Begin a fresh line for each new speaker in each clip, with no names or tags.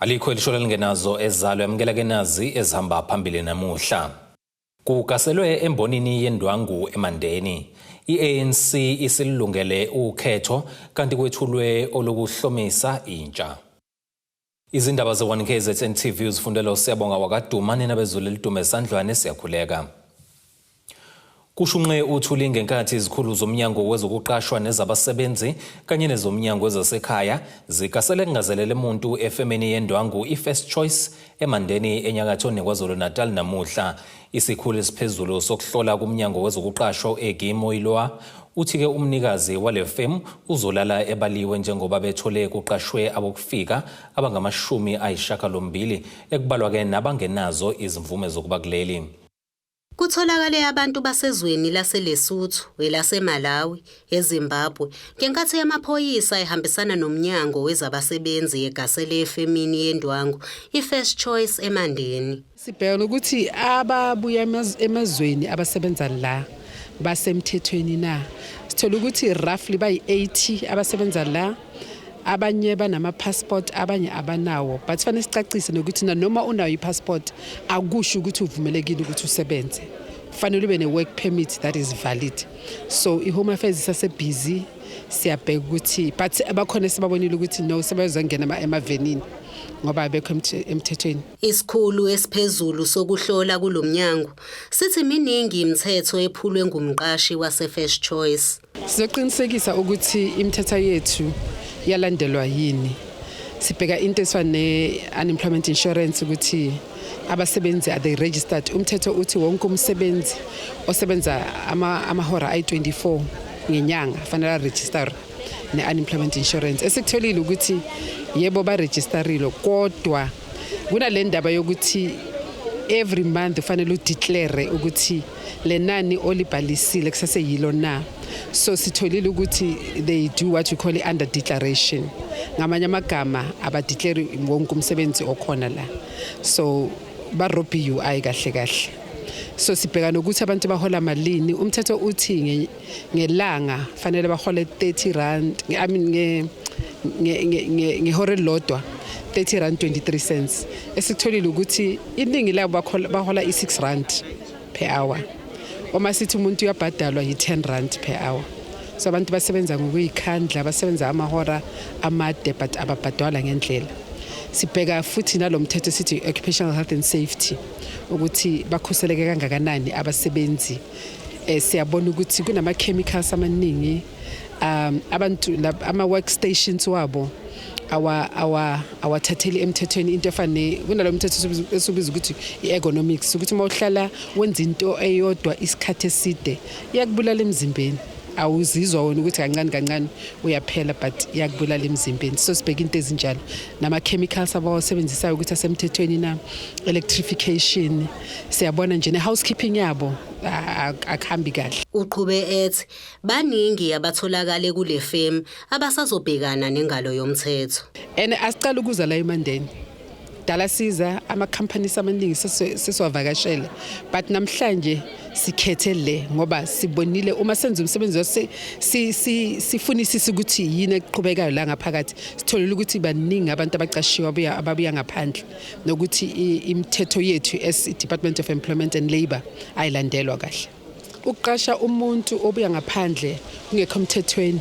Alikho elisho lingenazo ezalo. Yamukela ke nazi ezihamba phambili namuhla. Kugaselwe embonini yendwangu eMandeni. I-ANC isilungele ukhetho kanti kwethulwe olokuhlomisa intsha. Izindaba ze-1 KZN TV uzifundela uSiyabonga wakaduma nina bezulu elidume esandlwane siyakhuleka. Kushunqe uthuli ngenkathi izikhulu zomnyango wezokuqashwa nezabasebenzi kanye nezomnyango wezasekhaya zigasele kungazelele muntu efemini yendwangu i-First Choice eMandeni enyakatho neKwaZulu-Natal namuhla. Isikhulu esiphezulu sokuhlola kumnyango wezokuqashwa u-Egi Moiloa uthi-ke umnikazi wale femu uzolala ebaliwe njengoba bethole kuqashwe abokufika abangama-80 ekubalwa-ke nabangenazo izimvume zokuba kuleli.
Kutholakale abantu basezweni laseLesotho, elaseMalawi, eZimbabwe ngenkathi amaphoyisa ehambisana nomnyango wezabasebenzi egasele efemini yendwangu iFirst Choice eMandeni.
Sibheka ukuthi ababuya emazweni abasebenza la basemthethweni na. Sithola ukuthi roughly bayi-80 abasebenza la, abanye banama-passport, abanye abanawo, but fanele sicacise nokuthi nanoma unayo i-passport akusho ukuthi uvumelekile ukuthi usebenze. Kufanele ube ne-work permit that is valid. So i-Home Affairs isase-busy, siyabheka ukuthi, but abakhona esibabonile ukuthi no, sebezongena emavenini ngoba abekho emthethweni.
Isikhulu esiphezulu sokuhlola kulomnyango sithi miningi imithetho ephulwe ngumqashi wase-First Choice.
Sizoqinisekisa ukuthi imithetho yethu iyalandelwa yini. Sibheka into esifana ne-unemployment insurance, ukuthi abasebenzi are they registered. Umthetho uthi wonke umsebenzi osebenza amahora ayi-24 ngenyanga fanele aregister ne-unemployment insurance. Esikutholile ukuthi yebo, baregisterile, kodwa kunale ndaba yokuthi every month ufanele udeclare ukuthi le nani olibhalisile kusaseyilo na. So sitholile ukuthi they do what we call i-under declaration. Ngamanye amagama, abadeclare wonke umsebenzi okhona la, so barobha i-UI kahle kahle. So sibheka nokuthi abantu bahola malini. Umthetho uthi ngelanga fanele bahole 30 rand, I mean, ngehora elilodwa 30 rand 23 cents. Esikutholile ukuthi iningi labo bahola i-6 rand per hour. Uma sithi umuntu uyabhadalwa yi-10 rand per hour. So abantu basebenza ngokuyikhandla, basebenza amahora amade, but ababhadalwa ngendlela. Sibheka futhi nalo mthetho sithi occupational health and safety, ukuthi bakhuseleke kangakanani abasebenzi. Siyabona ukuthi kunama chemicals amaningi, abantu ama workstations wabo awa awa awathatheli emthethweni. Into efana kunalo mthetho esubiza ukuthi i-ergonomics, ukuthi uma uhlala wenza into eyodwa isikhathi eside iyakubulala emzimbeni. Awuzizwa wena ukuthi kancane kancane uyaphela, but iyakubulala emzimbeni. So sibheka into ezinjalo nama-chemicals abawasebenzisayo ukuthi asemthethweni na, electrification. Siyabona nje ne-housekeeping yabo akuhambi kahle.
Uqhube ethi baningi abatholakale kule femu abasazobhekana nengalo yomthetho.
And asicala ukuza la eMandeni, dala siza ama-companies amaningi sesiwavakashele, but namhlanje sikhethe le ngoba sibonile uma senza umsebenzi sifunisisa ukuthi yini eqhubekayo la ngaphakathi. Sitholile ukuthi baningi abantu abaqashiwe ababuya ngaphandle nokuthi imithetho yethu as i-Department of Employment and Labour ayilandelwa kahle. Ukuqasha umuntu obuya ngaphandle kungekho emthethweni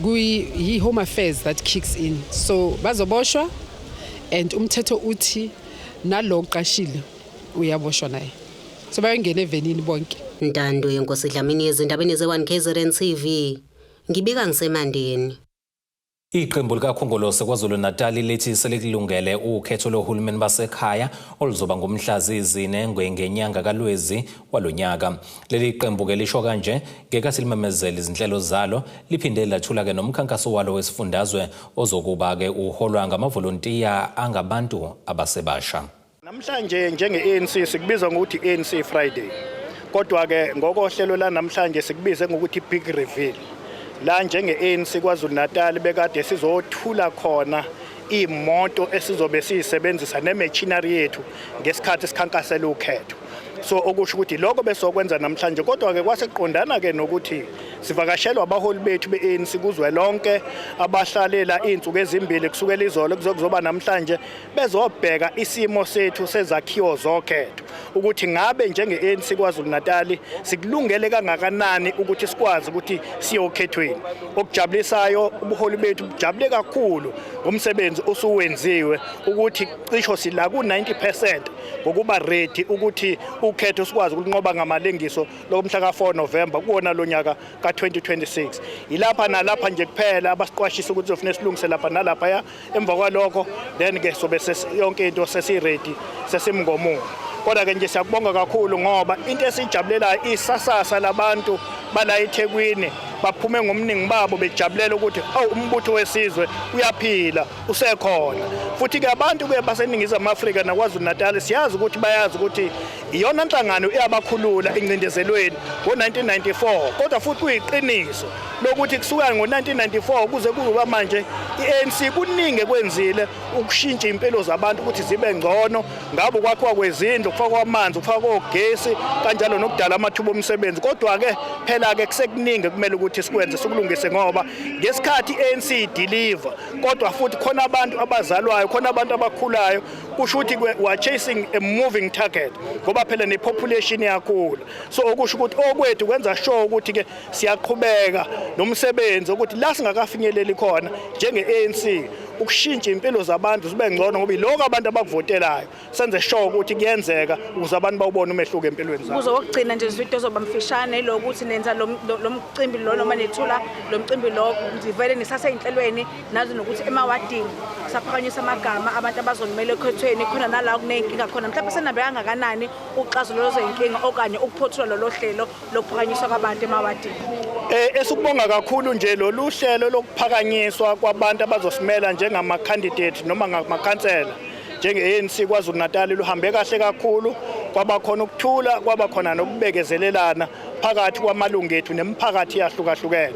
kuyi-Home Affairs that kicks in, so bazoboshwa, and umthetho uthi nalo oqashile uyaboshwa naye, so bayongena evenini bonke.
Ntando yenkosi Dlamini ezindabeni ze-1 KZN TV. Ngibika ngiseMandeni.
Iqembu likaKhongolose KwaZulu-Natal lithi selikulungele ukhetho lohulumeni basekhaya oluzoba ngomhla ziyi-4 ngenyanga kaLwezi walonyaka. Leli qembu-ke lisho kanje ngenkathi limemezela izinhlelo zalo, liphinde lathula-ke nomkhankaso walo wesifundazwe ozokuba-ke uholwa ngamavolontiya angabantu abasebasha.
Namhlanje njenge-ANC sikubiza ngokuthi ANC Friday. Kodwa ke ngokohlelo la namhlanje sikubize ngokuthi big reveal. La njenge-ANC KwaZulu Natal bekade sizothula khona imoto esizobe siyisebenzisa nemachinery yethu ngesikhathi sikhankasela ukhetho. So okusho ukuthi lokho besokwenza namhlanje, kodwa-ke kwasekuqondana-ke nokuthi sivakashelwa abaholi bethu be-ANC kuzwelonke abahlalela iy'nsuku ezimbili kusukela izolo kuzokuzoba namhlanje, bezobheka isimo sethu sezakhiwo zokhetho, ukuthi ngabe njenge-ANC KwaZulu-Natal sikulungele kangakanani ukuthi sikwazi ukuthi siye okhethweni. Okujabulisayo, ubuholi bethu bujabule kakhulu ngomsebenzi osuwenziwe, ukuthi cisho sila ku-90% ngokuba ready ukuthi ukhetho sikwazi ukunqoba ngamalengiso lomhla ka-4 November kuwona lo nyaka ka-2026. Yilapha nalapha nje kuphela abasiqwashisa ukuthi sizofuneka silungise lapha nalaphaya. Emva kwalokho then ke sobe yonke into sesi-ready, sesimngomumo. Kodwa-ke nje siyakubonga kakhulu, ngoba into esiyijabulelayo isasasa labantu bala eThekwini baphume ngomningi babo bejabulela ukuthi awu, umbutho wesizwe uyaphila, usekhona. Futhi-ke abantu-ke baseNingizimu Afrika naKwaZulu Natal siyazi ukuthi bayazi ukuthi iyona nhlangano eyabakhulula engcindezelweni ngo-1994. Kodwa futhi kuyiqiniso lokuthi kusuka ngo-1994 kuze kuba manje i-ANC kuningi ekwenzile ukushintsha impilo zabantu ukuthi zibe ngcono, ngabe ukwakhiwa kwezindlu, ukufakwa kwamanzi, ukufakwa kogesi, kanjalo nokudala amathuba omsebenzi. Kodwa-ke phela-ke kusekuningi kumele ukuthi sikwenze, sikulungise, ngoba ngesikhathi i-ANC ideliver, kodwa futhi khona abantu abazalwayo, khona abantu abakhulayo. Kusho ukuthi we are chasing a moving target, ngoba phela ne-population iyakhula. So okusho ukuthi okwethu kwenza sure ukuthi-ke siyaqhubeka nomsebenzi ukuthi la singakafinyeleli khona njenge-ANC ukushintsha impilo zabantu zibe ngcono, ngoba iloko abantu abakuvotelayo, senze sure ukuthi kuyenzeka ukuze abantu bawubone umehluko empilweni zabo.
Umbuzo wokugcina nje, Zwide, ozoba mfishane, lokuthi nenza lo mcimbi lo noma nethula lo mcimbi lo, nivele nisasey'nhlelweni nazo nokuthi emawadini kusaphakanyiswa amagama abantu abazonimela ekhethweni, khona nala kuney'nkinga khona, mhlawumbe senabe kangakanani ukuxazulula lezo y'nkinga okanye ukuphothula lolo hlelo lokuphakanyiswa kwabantu emawadini?
Esikubonga kakhulu nje lolu hlelo lokuphakanyiswa kwabantu abazosimela njengama candidate noma ngamakhansela njenge-ANC KwaZulu Natal luhambe kahle kakhulu. Kwaba khona ukuthula, kwaba khona nokubekezelelana phakathi kwamalungu ethu nemiphakathi eyahlukahlukene.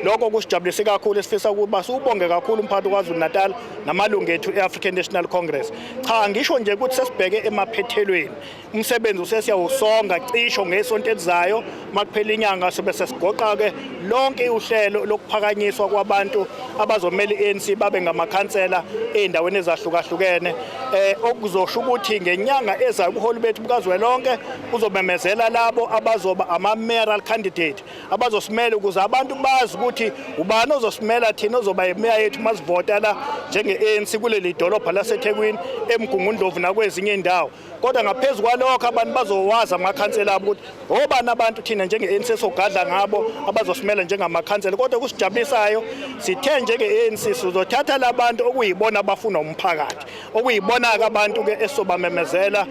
Lokho kusijabulise kakhulu. Sifisa ukuba siwubonge kakhulu umphakathi waKwaZulu Natal namalungu ethu e-African National Congress. Cha, ngisho nje ukuthi sesibheke emaphethelweni, umsebenzi usesiyawusonga cisho ngesonto elizayo. Makuphela inyanga sobe sesigoqa-ke lonke uhlelo lokuphakanyiswa kwabantu abazomela i-ANC babe ngamakhansela ey'ndaweni ezahlukahlukene, okuzosho ukuthi ngenyanga ezayo ubuholi bethu bukazwelonke buzomemezela labo abazoba ama-mayoral candidate abazosimela, ukuze abantu bazi ukuthi ubani ozosimela thina, ozoba imeya yethu masivota la njenge-ANC kuleli dolobha laseThekwini, eMgungundlovu nakwezinye indawo. Kodwa ngaphezu kwalokho abantu bazowazi amakhansela abo, ukuthi obani abantu thina njenge-ANC esogadla ngabo abazosimela njengamakhansela. Kodwa kusijabulisayo, sithe njenge-ANC sizothatha labantu okuyibona abafuna umphakathi, okuyibona-ke abantu-ke esobamemezela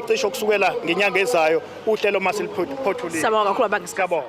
cisho kusukela ngenyanga ezayo uhlelo masiliphothulile.
Siyabonga kakhulu, baba.
Siyabonga.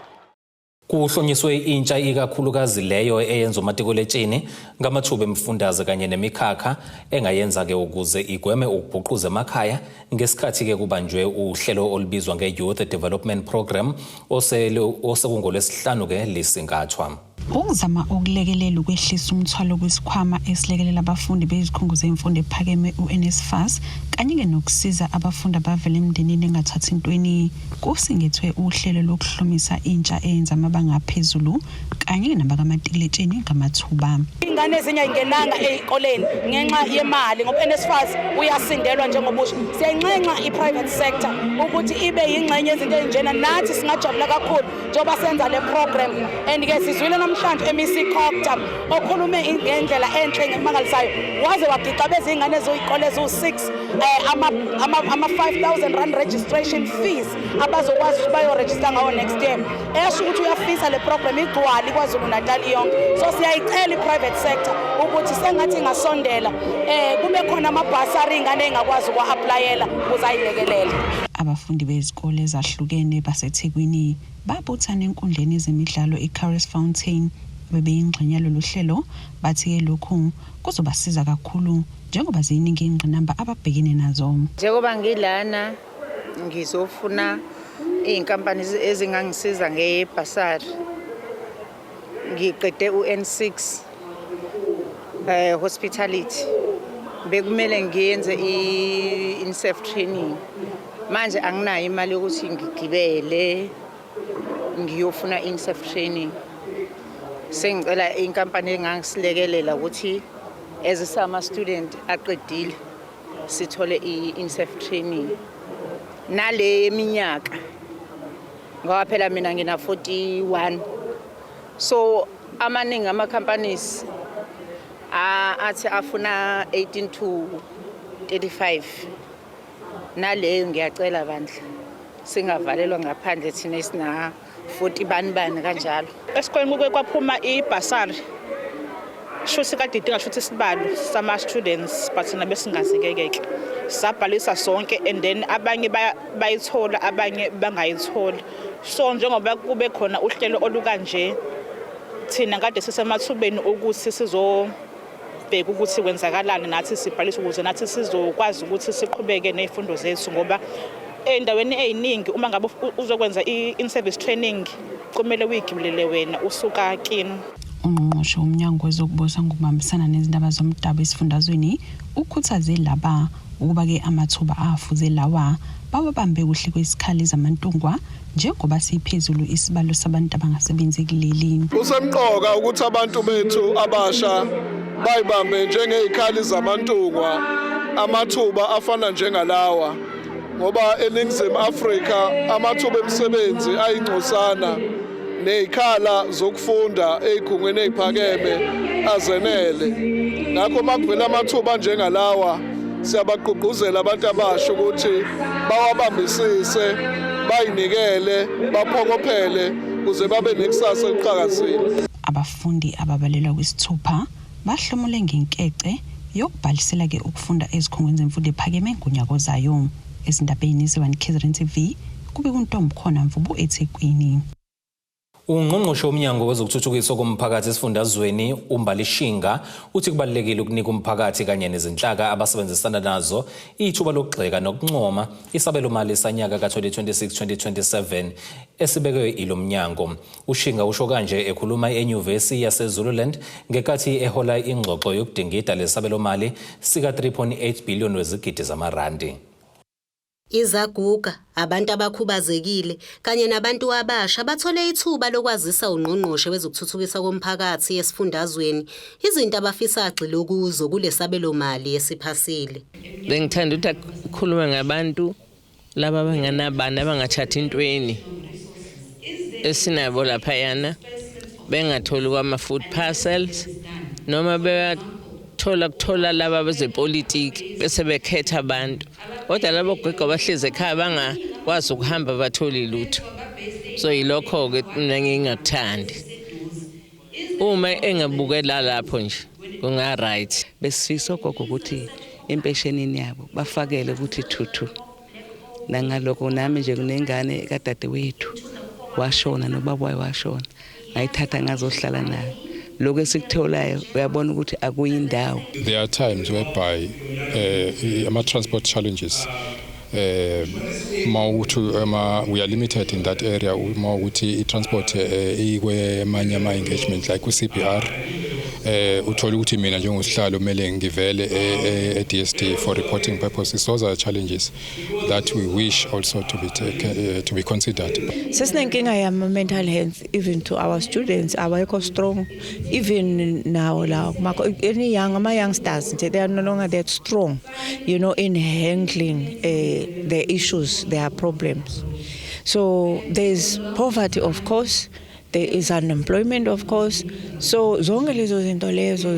Kuhlonyiswe intsha, ikakhulukazi leyo eyenza umatikuletsheni, ngamathuba emfundaze kanye nemikhakha engayenza-ke ukuze igweme ukubhuquza emakhaya, ngesikhathi-ke kubanjwe uhlelo olubizwa nge-Youth Development Program osekungolwesihlanu-ke lisingathwa.
Ukuzama ukulekelela ukwehlisa umthwalo kwisikhwama esilekelela abafundi bezikhungo zemfundo ephakeme uNSFAS, kanye-ke nokusiza abafundi abavela emndenini engathathi ntweni, kusingethwe uhlelo lokuhlomisa intsha eyenza amabanga aphezulu kanye nabakamatikiletsheni ngamathuba.
Ingane ezinye ayingenanga ey'koleni ngenxa yemali, ngoba NSFAS uyasindelwa njengobusha. Siyanxenxa i-private sector ukuthi ibe yingxenye yezinto ey'njena. Nathi singajabula kakhulu njengoba senza le program. And-ke sizwile namhlanje MEC Cogta okhulume ngendlela enhle ngemangalisayo, waze wagixabeza iy'ngane eziy'kole eziwu-6 ama-R5000 registration fees abazokwazi ukuthi bayorejista ngawo next year, esho ukuthi uyafisa le program igcwale KwaZulu Natal yonke. So siyayicela i-private sector ukuthi sengathi ingasondela, kube khona amabhasari iy'ngane ey'ngakwazi ukwa-applyela ukuze ayilekelele.
Abafundi bezikole ezahlukene baseThekwini babuthana enkundleni yezemidlalo iCurries Fountain bebeyingxenye yalolu hlelo. Bathi-ke lokhu kuzobasiza kakhulu njengoba ziningi ingqinamba ababhekene nazo.
Njengoba ngilana ngizofuna iy'nkampani ezingangisiza ngebhasari. Ngiqede u-N6 hospitality. Bekumele ngiyenze i-INSEF training. Manje anginayo imali yokuthi ngigibele ngiyofuna in-service training. Sengicela inkampani engangisilekelela ukuthi as sama student aqedile sithole i-in-service training. Nale eminyaka, ngoba phela mina ngina 41, so amaningi ama companies athi afuna 18 to 35. Naleyo ngiyacela bandla, singavalelwa ngaphandle thina esina 40 bani bani kanjalo.
Esikoleni kuke kwaphuma ibhasari, shuthi kade idinga shuthi isibalo sama-students, but thina besingazi-ke sabhalisa sonke and then abanye bayithola, abanye bangayitholi. So njengoba kube khona uhlelo olukanje, thina kade sisemathubeni ukuthi sizobheka ukuthi kwenzakalani nathi sibhalise ukuze nathi sizokwazi ukuthi siqhubeke ney'fundo zethu, ngoba ey'ndaweni ey'ningi uma ngabe uzokwenza i-in-service training kumele uyigibelele wena usuka kini.
Ungqongqoshe womnyango wezokubusa ngokubambisana nezindaba zomdabu esifundazweni ukhuthaze laba ukuba-ke amathuba afuze lawa bawabambe kuhle kwesikhali zamantungwa, njengoba siphezulu isibalo sabantu abangasebenzi kuleli.
Kusemqoka ukuthi abantu bethu abasha bayibambe njengezikhali zamantungwa amathuba afana njengalawa, ngoba eNingizimu Afrika amathuba emisebenzi ayingcosana nezikhala zokufunda ezikhungweni eziphakeme azenele. Ngakho makuvela amathuba njengalawa, siyabagqugquzela abantu abasha ukuthi bawabambisise, bayinikele, baphokophele ukuze babe nekusasa eliqhakazile.
Abafundi ababalelwa kwisithupha bahlomule ngenkece yokubhalisela-ke ukufunda ezikhungweni zemfundo ephakeme ngonyaka ozayo. Ezindabeni ze-1 KZN TV, kube kuntombi khona Mvubu, eThekwini.
Ungqongqoshe womnyango wezokuthuthukiswa komphakathi esifundazweni uMbali Shinga uthi kubalulekile ukunika umphakathi kanye nezinhlaka abasebenzisana nazo ithuba lokugxeka nokuncoma isabelomali sanyaka ka-2026-2027 esibekwe ilo mnyango. UShinga usho kanje ekhuluma eNyuvesi yaseZululand ngenkathi ehola ingxoxo yokudingida lesabelomali sika-3.8 billion wezigidi zamarandi.
Izaguga, abantu abakhubazekile kanye nabantu abasha bathole ithuba lokwazisa ungqongqoshe wezokuthuthukiswa komphakathi esifundazweni izinto abafisa agxile kuzo kulesabelomali esiphasile.
Bengithanda ukuthi akhulume ngabantu laba abanganabani, abangathathi intweni esinabo laphayana, bengatholi kwama-food parcels noma beyathola kuthola laba bezepolitiki bese bekhetha abantu, kodwa labo gogo abahlezi ekhaya bangakwazi ukuhamba bathole lutho. So yilokho-ke mina ngingakuthandi uma engabukela lapho nje, kunga-right.
Besifisa ogogo ukuthi empeshenini yabo bafakele ukuthi thuthu nangalokho. Nami nje kunengane kadadewethu washona nobaba wayo washona, ngayithatha ngazohlala nayo. Lokho esikutholayo uyabona ukuthi akuyindawo.
There are times whereby ama-transport challenges, mawukuthi ama we are limited in that area, mawukuthi i-transport ikwemanye ama-engagement like ku-CBR, uthola ukuthi mina njengosihlalo kumele ngivele e-DSD for reporting purposes. Those are challenges that we wish also to be taken, to be considered.
Sesinenkinga yama-mental health, even to our students awekho strong even now la any young, ama-youngsters nje, they are no longer that strong in handling their issues, their problems. So there's poverty, of course, there is unemployment, of course. So zonke lezo zinto lezo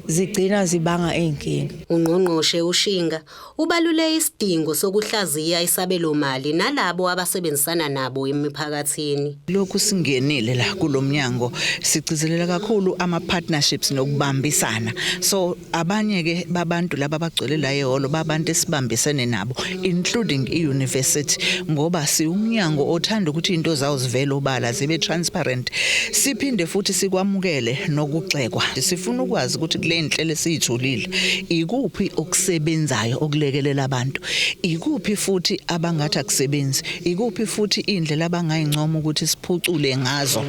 zigcina zibanga inkinga.
Ungqongqoshe uShinga ubalule isidingo sokuhlaziya isabelomali nalabo abasebenzisana nabo emiphakathini.
Lokhu singenile la kulomnyango, sigcizelela kakhulu ama partnerships nokubambisana. So abanye ke babantu laba abagcwele la ehholo babantu esibambisene nabo, including i-university, ngoba siwumnyango othanda ukuthi into zawo zivele obala, zibe transparent, siphinde futhi sikwamukele nokugxekwa. Sifuna ukwazi ukuthi kule nhlelo esiyitholile ikuphi okusebenzayo okulekelela abantu, ikuphi futhi abangathi akusebenzi, ikuphi futhi indlela abangayincoma ukuthi siphucule ngazo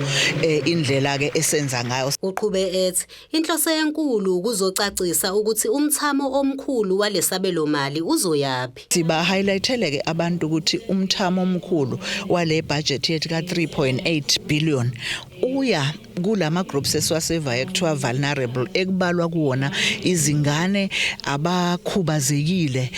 indlela ke esenza ngayo.
Uqhube ethi inhloso enkulu ukuzocacisa ukuthi umthamo omkhulu walesabelomali uzoyaphi.
Siba highlightele ke abantu ukuthi umthamo omkhulu wale budget yethu ka 3.8 billion uya kulama groups esiwasevayo ekuthiwa vulnerable, ekubalwa kuwona izingane, abakhubazekile,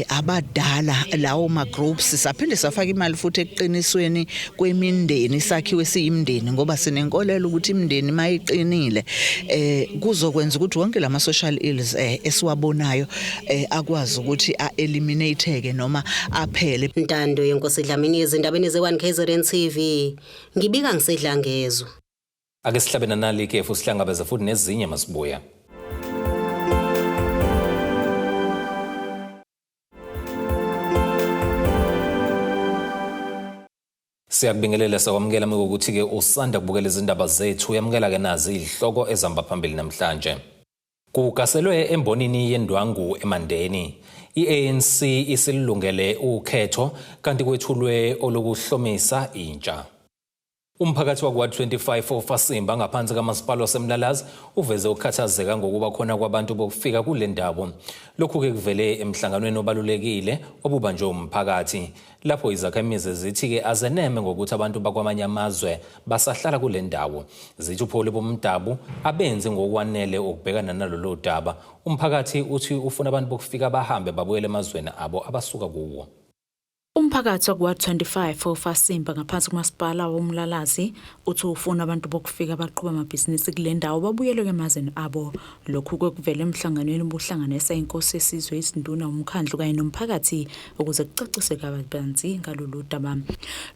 abadala, lawo ma groups. Saphinde safaka imali futhi ekuqinisweni kwemindeni, sakhiwe siyimndeni, ngoba sinenkolelo ukuthi imindeni mayiqinile kuzokwenza ukuthi wonke lama social ills esiwabonayo akwazi ukuthi a eliminateke noma aphele.
Ntando Yenkosi Dlamini, ezindabeni ze-1 KZN TV, ngibika ngisedlangezwa.
Ake sihlabe nanali ikhefu, sihlangabeze futhi nezinye masibuya. Siyakubingelela, sakwamukela ukuthi-ke usanda kubukela izindaba zethu. Uyamukela-ke nazi izihloko ezihamba phambili namhlanje. Kugaselwe embonini yendwangu eMandeni. I-ANC isilungele ukhetho kanti kwethulwe olokuhlomisa intsha. Umphakathi wakwa-25 oFasimba ngaphansi kamasipala waseMlalazi uveze ukukhathazeka ngokuba khona kwabantu bokufika kule ndawo. Lokhu-ke kuvele emhlanganweni obalulekile obubanjwe umphakathi, lapho izakhamizi zithi-ke azeneme ngokuthi abantu bakwamanye amazwe basahlala kule ndawo. Zithi ubuholi bomdabu abenzi ngokwanele ukubhekana nalolu daba. Umphakathi uthi ufuna abantu bokufika bahambe babuyele emazweni abo abasuka kuwo.
Umphakathi wakwa-25 oFasimba ngaphansi kumasipala woMlalazi uthi ufuna abantu bokufika baqhuba amabhizinisi kule ndawo babuyele emazweni abo. Lokhu kwekuvela emhlanganweni obuhlanganisa inkosi yesizwe, izinduna, umkhandlu kanye nomphakathi ukuze kucaciswe kabanzi ngalolu daba.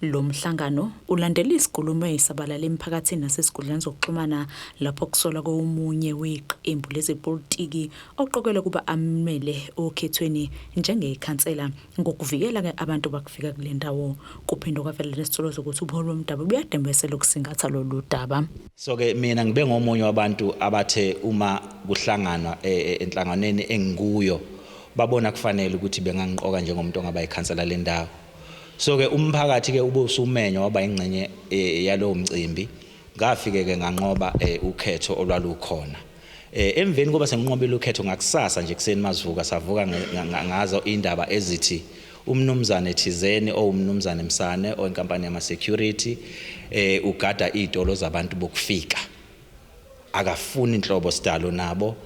Lo mhlangano ulandela izinkulumo ezisabalala emphakathini nasesikhundleni zokuxhumana lapho kusolwa komunye weqembu lezepolitiki oqokelwe ukuba amele okhethweni njengekhansela ngokuvikela-ke abantu bakufika kule ndawo. Kuphinde kwavela nesitolo zokuthi ubuholi bomdabu buyadembesela ukusingatha lolu daba.
So ke mina ngibe ngomunye wabantu abathe uma kuhlanganwa enhlanganweni engikuyo babona kufanele ukuthi bengangiqoka njengomuntu ongaba yikhansela lendawo. So ke umphakathi ke ube usumenywa waba ingxenye yalowo mcimbi. Ngafike ke nganqoba ukhetho olwalukhona. Emveni koba senginqobile ukhetho, ngakusasa nje kuseni mazivuka savuka ngazo indaba ezithi umnumzane thizeni owumnumzane Msane owenkampani yama security ugada izitolo zabantu bokufika, akafuni inhlobo sidalo nabo,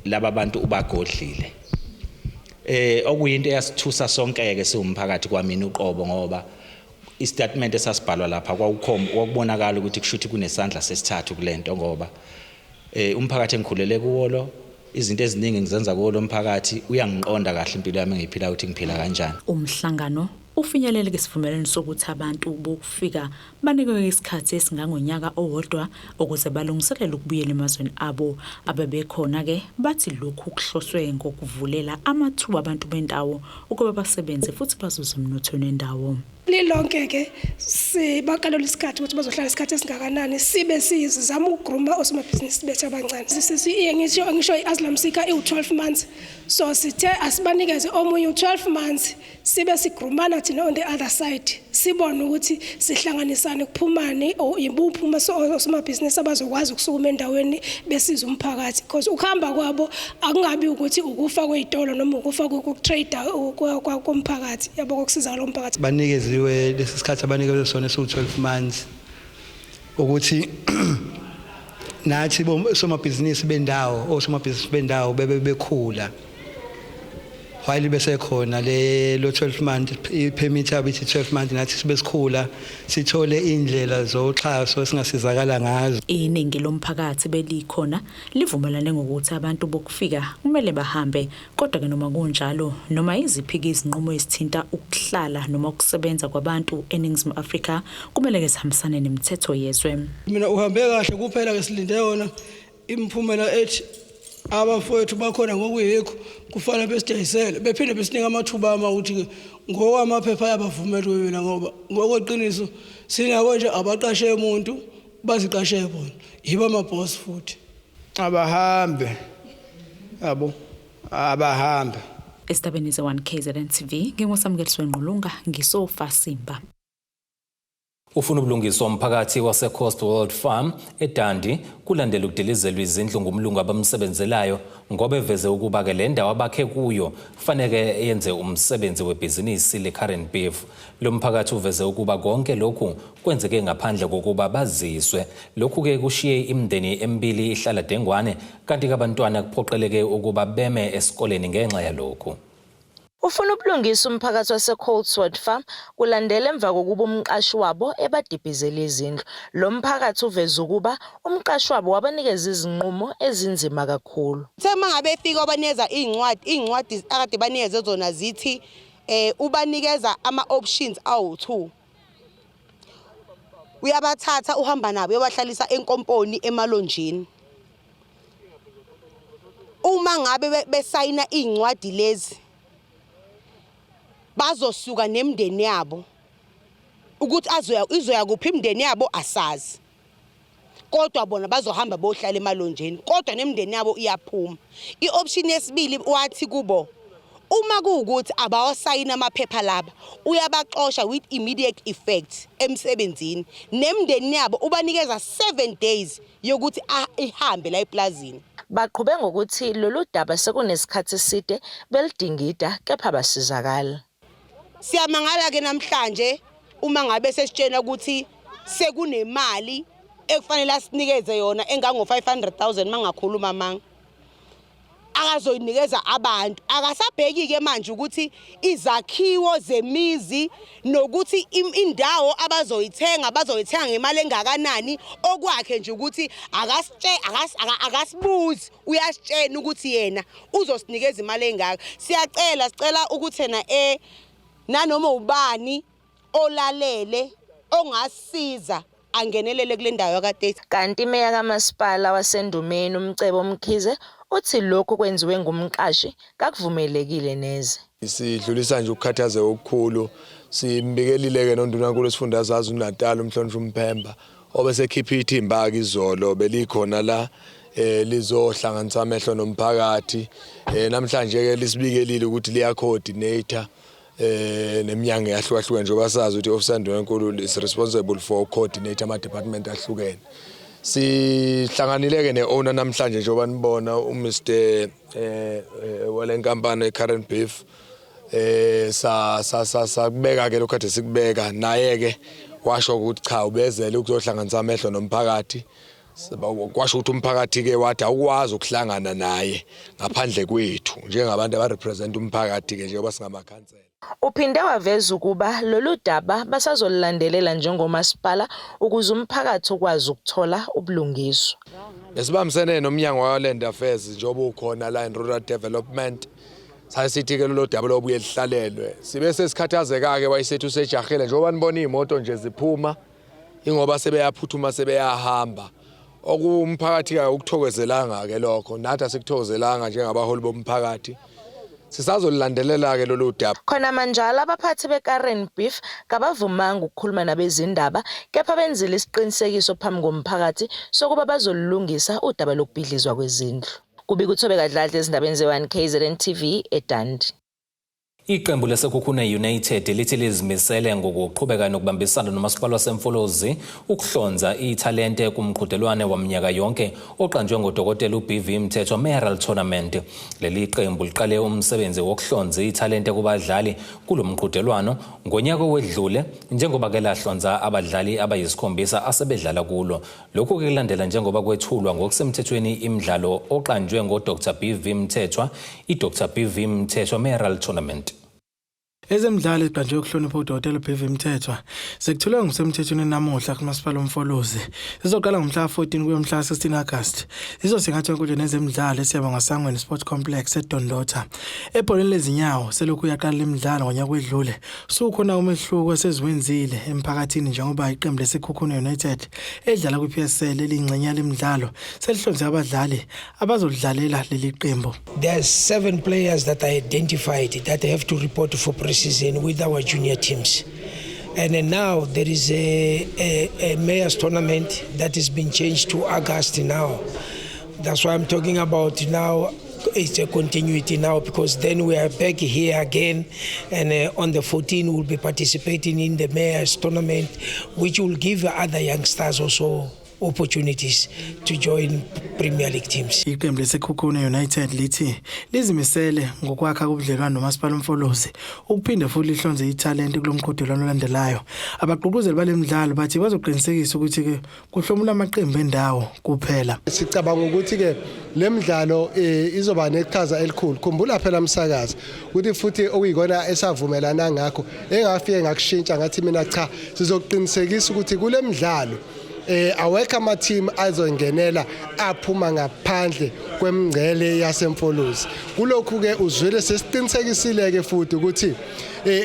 laba bantu ubagodlile, okuyinto eyasithusa sonke ke siwumphakathi, kwamina uqobo, ngoba istatement esasibhalwa lapha kwawukhomba, kwakubonakala ukuthi kushuthi kunesandla sesithathu kulento, ngoba umphakathi engikhulele kuwo lo, izinto eziningi ngizenza kuwo lo mphakathi, uyangiqonda kahle impilo yami engiyiphila ukuthi ngiphila kanjani.
Umhlangano ufinyelele kwisivumelwano sokuthi abantu bokufika banikwe isikhathi esingangonyaka owodwa ukuze balungiselele ukubuyela emazweni abo. Abebekhona-ke bathi lokhu kuhloswe ngokuvulela amathuba abantu bendawo ukuba basebenze futhi bazuze emnothweni wendawo.
Lilonke ke sibakalelwa isikhathi ukuthi bazohlala isikhathi esingakanani, sibe sizama ukugrooma osomabhizinisi bethu abancane. Sisi ngisho i-asylum seeker iwu-12 months, so sithe asibanikeze omunye u-12 months, sibe sigroomana thina on the other side, sibone ukuthi sihlanganisane kuphumani or ibuphi osomabhizinisi abazokwazi ukusukuma endaweni besiza umphakathi, because ukuhamba kwabo akungabi ukuthi ukufa kwezitolo noma ukufa kokutrade komphakathi, yabo, kokusizakala komphakathi.
Banikeziwe lesi sikhathi abanikezwe sona esiwu-12 months ukuthi nathi somabhizinisi bendawo, osomabhizinisi bendawo bebe bekhula while besekhona le lo 12 month, i-permit yabo ithi 12 month, nathi sibe sikhula sithole indlela zoxhaso esingasizakala ngazo.
Iningi lomphakathi belikhona livumelane ngokuthi abantu bokufika kumele bahambe, kodwa-ke noma kunjalo, noma yiziphi-ke izinqumo ezithinta ukuhlala noma ukusebenza kwabantu eNingizimu Afrika kumele-ke zihambisane nemithetho yezwe.
Mina uhambe kahle, kuphela ke silinde yona imiphumela ethi Abafowethu bakhona ngokuyikho kufanele besidayisele bephinde besinike amathuba ama ukuthi ngokwamaphepha ayabavumela mina ngoba ngokweqiniso sinabo nje abaqashe umuntu baziqashe bona yibo amabhosi futhi.
Abahambe yabo abahambe.
Esitabeni ze-1 KZN TV nginguSamukeliswe Ngqulunga ngisofa Simba.
Ufuna ubulungiswa umphakathi waseCoast World Farm eDundee kulandela ukudilizelwa izindlu ngumlungu abamsebenzelayo ngoba eveze ukuba-ke le ndawo abakhe kuyo kufaneke yenze umsebenzi webhizinisi le-Karen Beef. Lo mphakathi uveze ukuba konke lokhu kwenzeke ngaphandle kokuba baziswe. Lokhu-ke kushiye imindeni emibili ihlala dengwane kanti kabantwana kuphoqeleke ukuba beme esikoleni ngenxa yalokhu.
Ufuna ubulungisa umphakathi waseColtswood Farm kulandela emva kokuba umqashi wabo ebadibhizele izindlu. Lo mphakathi uveze ukuba umqashi wabo wabanikeza izinqumo ezinzima kakhulu.
Uthe uma ngabe efika wabanikeza iy'ncwadi, iy'ncwadi akade banikeze zona zithi um ubanikeza ama-options awu-two. Uyabathatha uhamba nabo uyobahlalisa enkomponi emalonjini. Uma ngabe besayina iy'ncwadi lezi bazosuka nemindeni yabo ukuthi azoya izoya kuphi imindeni yabo asazi kodwa bona bazohamba bohlala emalonjeni kodwa nemindeni yabo iyaphuma i-option yesibili wathi kubo uma kuwukuthi abawasayini amaphepha laba uyabaxosha with immediate effect emsebenzini nemindeni yabo ubanikeza 7 days yokuthi ihambe la eplazini.
Baqhube ngokuthi lolu daba sekunesikhathi eside beludingida kepha abasizakali.
Siyamangala-ke namhlanje uma ngabe sesitshena ukuthi sekunemali ekufanele asinikeze yona engango-500 000 mangakhuluma amanga. Akazoyinikeza abantu akasabheki-ke manje ukuthi izakhiwo zemizi nokuthi indawo abazoyithenga bazoyithenga ngemali engakanani okwakhe nje ukuthi akasibuzi uyasitshena ukuthi yena uzosinikeza imali engaka siyacela sicela ukuthi yena nanoma ubani olalele ongasiza angenelele kule ndawo yakwa-30.
Kanti iMeya kaMasipala waseNdumeni uMcebo Mkhize uthi lokhu kwenziwe ngumqashi kakuvumelekile neze.
Sidlulisa nje ukukhathazeka okukhulu simbikelile-ke noNdunankulu wesifundazwe KwaZulu-Natal uMhlonishwa uMphemba obesekhiphe ithimba-ke izolo belikhona la eh lizohlanganisa amehlo nomphakathi eh namhlanje ke lisibikelile ukuthi liya coordinator eh neminyango eyahlukahlukene njengoba sazi ukuthi i-office enkulu is responsible for coordinate ama department ahlukene sihlanganile ke ne-owner namhlanje njengoba nibona uMr eh wale nkampani eCurrent Beef eh sa sa sa sakubeka ke lokho kade sikubeka naye ke washo ukuthi cha ubezele ukuzohlanganisa amehlo nomphakathi kwasho ukuthi umphakathi ke wathi awukwazi ukuhlangana naye ngaphandle kwethu njengabantu abarepresent umphakathi ke njengoba singamakhansela.
Uphinde waveza ukuba lolu daba basazolulandelela njengomasipala ukuze umphakathi ukwazi ukuthola ubulungiswa.
Besibambisene nomnyango wa-Land Affairs njengoba ukhona la in Rural Development saye sithi-ke lolo daba lobuye lihlalelwe sibe sesikhathazeka-ke wayesethi usejahile njengoba nibona iy'moto nje ziphuma ingoba sebeyaphuthuma sebeyahamba okuwumphakathi-ke ukuthokozelanga-ke lokho nathi asikuthokozelanga njengabaholi bomphakathi sisazolulandelela-ke lolu daba.
Khona manjalo abaphathi beKaren Beef kabavumanga ukukhuluma nabezindaba kepha benzile isiqinisekiso phambi komphakathi sokuba bazolulungisa udaba lokubhidlizwa kwezindlu. Kubika uThobeka Dladla ezindabeni ze-1 KZN TV eDundee.
Iqembu leSekhukhune United lithi lizimisele ngokuqhubeka nokubambisana nomasipala waseMfolozi ukuhlonza ithalente kumqhudelwane waminyaka yonke oqanjwe ngodokotela uBV Mthethwa Mayoral Tournament. Leli qembu liqale umsebenzi wokuhlonza ithalente kubadlali kulo mqhudelwano ngonyaka owedlule njengoba ke lahlonza abadlali abayisikhombisa asebedlala kulo. Lokhu ke kulandela njengoba kwethulwa ngokusemthethweni imidlalo oqanjwe ngo-Dr BV Mthethwa, i-Dr BV Mthethwa Mayoral Tournament.
Ezemidlalo eziqanjwe ukuhlonipha uDokotela BV Mthethwa zikuthulwe ngokusemthethweni namuhla kuMasipala uMfolozi. Zizoqala ngomhla ka-14 kuya mhla ka-16 August. Zizosingathwa enkundleni yezemidlalo eSiyabonga Sangweni Sports Complex eDondotha. Ebholeni lezinyawo selokhu yaqala le midlalo ngonyaka wedlule, sukhona umehluko eseziwenzile emphakathini njengoba iqembu leSekhukhune United edlala kwiPSL eliyingxenye yale midlalo selihlonze abadlali abazolidlalela leli qembu.
There are 7 players that are identified that have to report for pre-season with our junior teams. And then now there is a mayor's tournament that has been changed to August now. That's why I'm talking about now. It's a continuity now, because then we are back here again, and on the 14th we'll be participating in the mayor's tournament, which will give other youngsters also opportunities to join Premier League teams.
Iqembu leSekhukhune United lithi lizimisele ngokwakha ubudlelwano noMasipala uMfolozi ukuphinde futhi lihlonze ithalente kulo mqhudelwano olandelayo. Abagqugquzeli bale midlalo bathi bazoqinisekisa ukuthi ke kuhlomula amaqembu endawo kuphela.
Sicabanga ukuthi ke le midlalo izoba neqhaza elikhulu. Khumbula phela umsakazi ukuthi futhi okuyikona esavumelana ngakho engafike ngakushintsha ngathi mina cha, sizoqinisekisa ukuthi kule midlalo awekho ama-team azongenela aphuma ngaphandle kwemingcele yaseMfolozi. Kulokhu ke uzwile sesiqinisekisile ke futhi ukuthi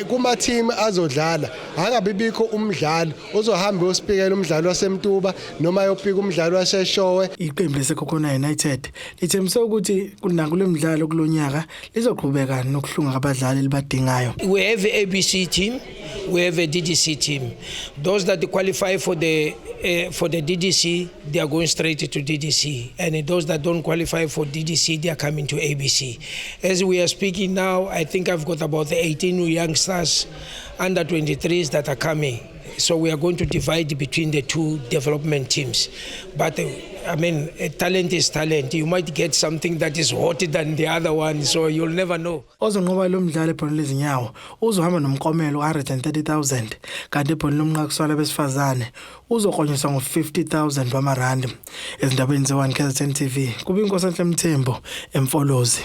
kuma-team azodlala angabi bikho umdlali ozohamba uyosipikela umdlalo waseMtuba noma ayopika umdlalo waseShowe.
Iqembu leSekhukhune United lithembise ukuthi nakule midlalo kulonyaka lizoqhubeka nokuhlunga abadlali elibadingayo.
We have a ABC team, we have a DDC team. Those that qualify for the DDC, they are going straight to DDC, and those that don't qualify for DDC, they are coming to ABC. As we are speaking now, I think I've got about 18 youngsters under 23s that are coming. So we are going to divide between the two development teams. But I mean, talent is talent. You might get something that is hotter than the other one, so you'll never know.
Ozonqoba lo mdlalo ebholeni lezinyawo uzohamba nomklomelo ka-130,000, kanti ebholeni lomnqakiswano besifazane uzoklonyiswa ngo-50,000 wamarandi. Ezindabeni ze-1 KZN TV, kube iNkosanhle Mthembu eMfolozi.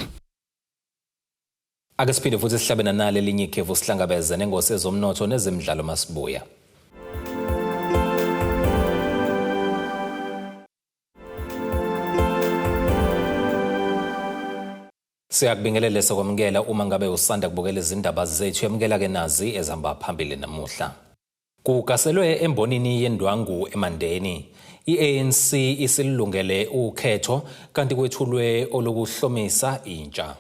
Ake siphinde futhi sihlabe nanali elinye ikhefu, sihlangabeze nengosi ezomnotho nezemidlalo masibuya. Siyakubingelela sokwamukela uma ngabe usanda kubukela izindaba zethu. Yamukela ke nazi ezihamba phambili namuhla. Kugaselwe embonini yendwangu eMandeni. I-ANC isilungele ukhetho kanti kwethulwe olokuhlomisa intsha.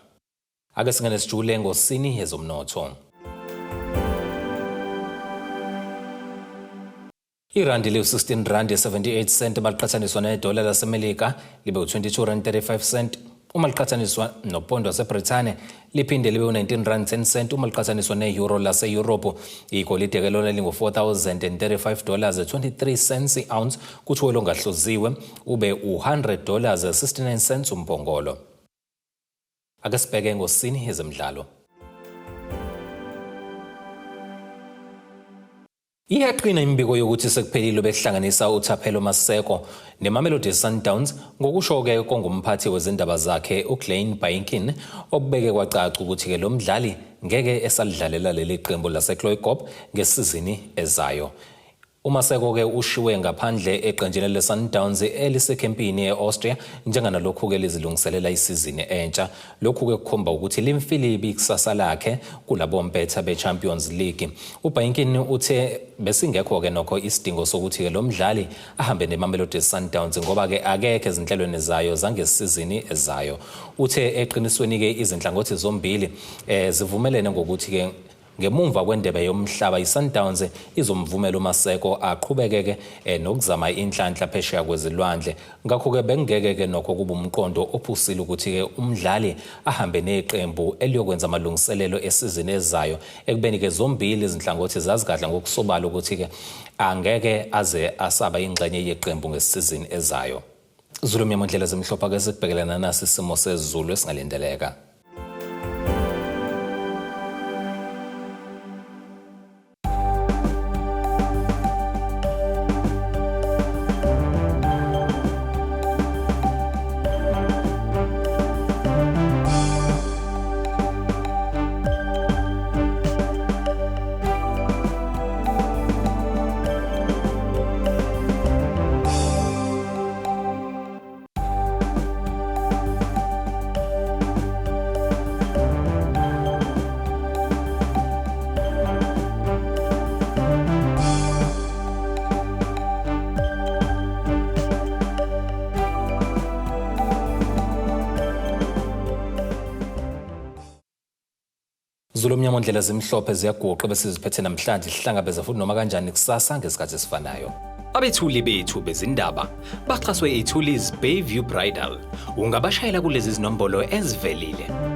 Ake singene sijule ngosini yezomnotho. Irandi liwu-16 rand 78 cent maliqhathaniswa nedola laseMelika, libe u-22 rand 35 cent uma liqhathaniswa nopondo waseBrithani, liphinde libe u-19 rand 10 cent uma liqhathaniswa ne-euro lase-Europe. Igolide ke lona lingu-$4,035 23 cents i-ounce, kuthiwe longahluziwe ube u-$100 69 cents umbhongolo. Ake sibheke ngosini yezemidlalo. Iyaqina imibiko yokuthi sekuphelile behlanganisa uThapelo Maseko neMamelodi Sundowns, ngokusho-ke kongumphathi wezindaba zakhe uGlenn Bynoe, okubeke kwacaca ukuthi-ke lo mdlali ngeke esalidlalela leli qembu laseChloorkop ngesizini ezayo. UMaseko-ke ushiwe ngaphandle eqenjini le-Sundowns elisekhempini e-Austria njenganalokhu-ke lizilungiselela isizini entsha. Lokhu-ke kukhomba ukuthi limfilibi ikusasa lakhe kulabo mpetha be-Champions League. UBynoe uthe besingekho-ke nokho isidingo sokuthi-ke lo mdlali ahambe neMamelodi Sundowns, ngoba-ke akekho ezinhlelweni zayo zangesizini ezayo. Uthe eqinisweni-ke izinhlangothi zombili zivumelene ngokuthi-ke ngemumva kwendebe yomhlaba iSundowns izomvumela uMaseko aqhubekeke nokuzama inhlanhla phesheya kwezilwandle. Ngakho-ke bengeke-ke nokho kuba umqondo ophusile ukuthi-ke umdlali ahambe neqembu eliyokwenza amalungiselelo esizini ezayo, ekubeni-ke zombili izinhlangothi zazi kahle ngokusobala ukuthi-ke angeke aze asaba ingxenye yeqembu ngesizini ezayo. Zulu Myamondlela zemhlophe, ake sikubhekelana nasi isimo sezulu esingalindeleka. Zulu omnyama ndlela zimhlophe ziyaguqa bese ziphethe namhlanje sihlangabeza futhi noma kanjani kusasa ngesikhathi esifanayo. Abethuli bethu bezindaba baxhaswe iThulis Bayview Bridal. Ungabashayela kulezi zinombolo ezivelile.